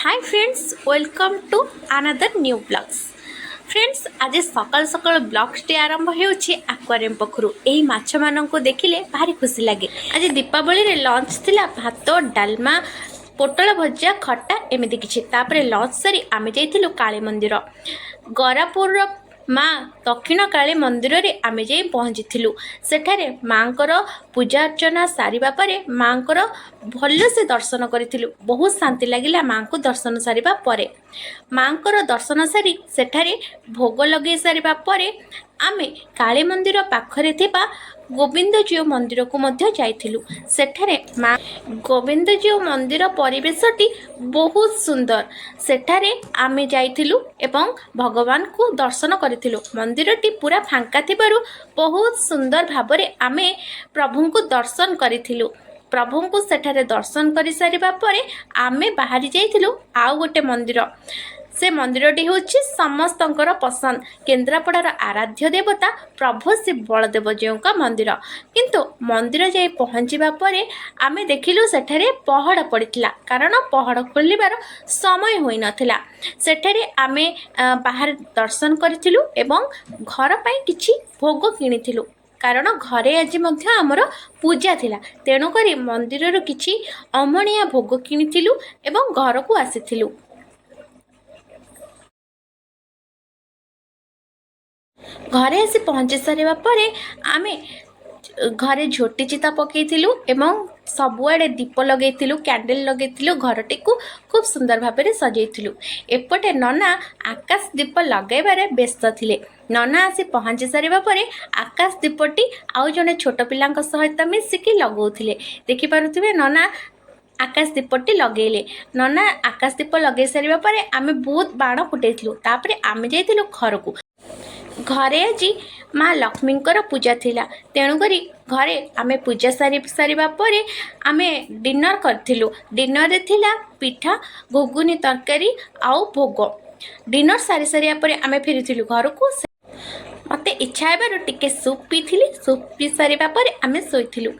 Hi friends, welcome to another new vlogs. Friends, ଆଜି ସକାଳୁ ସକାଳୁ ବ୍ଲଗ୍ସଟି ଆରମ୍ଭ ହେଉଛି ଆକ୍ୱାରିୟମ୍ ପାଖରୁ। ଏହି ମାଛମାନଙ୍କୁ ଦେଖିଲେ ଭାରି ଖୁସି ଲାଗେ। ଆଜି ଦୀପାବଳିରେ ଲଞ୍ଚ ଥିଲା ଭାତ, ଡାଲମା, ପୋଟଳ ଭଜା, ଖଟା, ଏମିତି କିଛି। ତାପରେ ଲଞ୍ଚ ସାରି ଆମେ ଯାଇଥିଲୁ କାଳୀ ମନ୍ଦିର। ଗରାପୁରର ମା ଦକ୍ଷିଣ କାଳୀ ମନ୍ଦିରରେ ଆମେ ଯାଇ ପହଞ୍ଚିଥିଲୁ। ସେଠାରେ ମାଙ୍କର ପୂଜା ଅର୍ଚ୍ଚନା ସାରିବା ପରେ ମାଙ୍କର ଭଲସେ ଦର୍ଶନ କରିଥିଲୁ। ବହୁତ ଶାନ୍ତି ଲାଗିଲା ମାଙ୍କୁ ଦର୍ଶନ ସାରିବା ପରେ। ମାଙ୍କର ଦର୍ଶନ ସାରି, ସେଠାରେ ଭୋଗ ଲଗେଇ ସାରିବା ପରେ ଆମେ କାଳୀ ମନ୍ଦିର ପାଖରେ ଥିବା ଗୋବିନ୍ଦଜୀଉ ମନ୍ଦିରକୁ ମଧ୍ୟ ଯାଇଥିଲୁ। ସେଠାରେ ମା ଗୋବିନ୍ଦଜୀଉ ମନ୍ଦିର ପରିବେଶଟି ବହୁତ ସୁନ୍ଦର। ସେଠାରେ ଆମେ ଯାଇଥିଲୁ ଏବଂ ଭଗବାନଙ୍କୁ ଦର୍ଶନ କରିଥିଲୁ। ମନ୍ଦିରଟି ପୁରା ଫାଙ୍କା ଥିବାରୁ ବହୁତ ସୁନ୍ଦର ଭାବରେ ଆମେ ପ୍ରଭୁଙ୍କୁ ଦର୍ଶନ କରିଥିଲୁ। ପ୍ରଭୁଙ୍କୁ ସେଠାରେ ଦର୍ଶନ କରିସାରିବା ପରେ ଆମେ ବାହାରି ଯାଇଥିଲୁ ଆଉ ଗୋଟେ ମନ୍ଦିର। ସେ ମନ୍ଦିରଟି ହେଉଛି ସମସ୍ତଙ୍କର ପସନ୍ଦ, କେନ୍ଦ୍ରାପଡ଼ାର ଆରାଧ୍ୟ ଦେବତା ପ୍ରଭୁ ଶ୍ରୀ ବଳଦେବଜୀଉଙ୍କ ମନ୍ଦିର। କିନ୍ତୁ ମନ୍ଦିର ଯାଇ ପହଞ୍ଚିବା ପରେ ଆମେ ଦେଖିଲୁ ସେଠାରେ ପହଡ଼ ପଡ଼ିଥିଲା, କାରଣ ପହଡ଼ ଖୋଲିବାର ସମୟ ହୋଇନଥିଲା। ସେଠାରେ ଆମେ ବାହାରେ ଦର୍ଶନ କରିଥିଲୁ ଏବଂ ଘର ପାଇଁ କିଛି ଭୋଗ କିଣିଥିଲୁ, କାରଣ ଘରେ ଆଜି ମଧ୍ୟ ଆମର ପୂଜା ଥିଲା। ତେଣୁକରି ମନ୍ଦିରରୁ କିଛି ଅମଣିଆ ଭୋଗ କିଣିଥିଲୁ ଏବଂ ଘରକୁ ଆସିଥିଲୁ। ଘରେ ଆସି ପହଞ୍ଚି ସାରିବା ପରେ ଆମେ ଘରେ ଝୋଟି ଚିତା ପକାଇଥିଲୁ ଏବଂ ସବୁଆଡ଼େ ଦୀପ ଲଗାଇଥିଲୁ, କ୍ୟାଣ୍ଡେଲ୍ ଲଗାଇଥିଲୁ, ଘରଟିକୁ ଖୁବ୍ ସୁନ୍ଦର ଭାବରେ ସଜେଇଥିଲୁ। ଏପଟେ ନନା ଆକାଶ ଦୀପ ଲଗାଇବାରେ ବ୍ୟସ୍ତ ଥିଲେ। ନନା ଆସି ପହଞ୍ଚି ସାରିବା ପରେ ଆକାଶ ଦୀପଟି ଆଉ ଜଣେ ଛୋଟ ପିଲାଙ୍କ ସହିତ ମିଶିକି ଲଗାଉଥିଲେ। ଦେଖିପାରୁଥିବେ, ନନା ଆକାଶ ଦୀପଟି ଲଗେଇଲେ। ନନା ଆକାଶ ଦୀପ ଲଗେଇ ସାରିବା ପରେ ଆମେ ବହୁତ ବାଣ ଫୁଟେଇଥିଲୁ। ତାପରେ ଆମେ ଯାଇଥିଲୁ ଘରକୁ। ଘରେ ଆଜି ମା ଲକ୍ଷ୍ମୀଙ୍କର ପୂଜା ଥିଲା। ତେଣୁକରି ଘରେ ଆମେ ପୂଜା ସାରି ସାରିବା ପରେ ଆମେ ଡିନର୍ କରିଥିଲୁ। ଡିନର୍ରେ ଥିଲା ପିଠା, ଘୁଗୁନି ତରକାରୀ ଆଉ ଭୋଗ। ଡିନର୍ ସାରି ସାରିବା ପରେ ଆମେ ଫେରିଥିଲୁ ଘରକୁ। ମୋତେ ଇଚ୍ଛା ହେବାରୁ ଟିକେ ସୁପ୍ ପିଇଥିଲି। ସୁପ୍ ପିଇ ସାରିବା ପରେ ଆମେ ଶୋଇଥିଲୁ।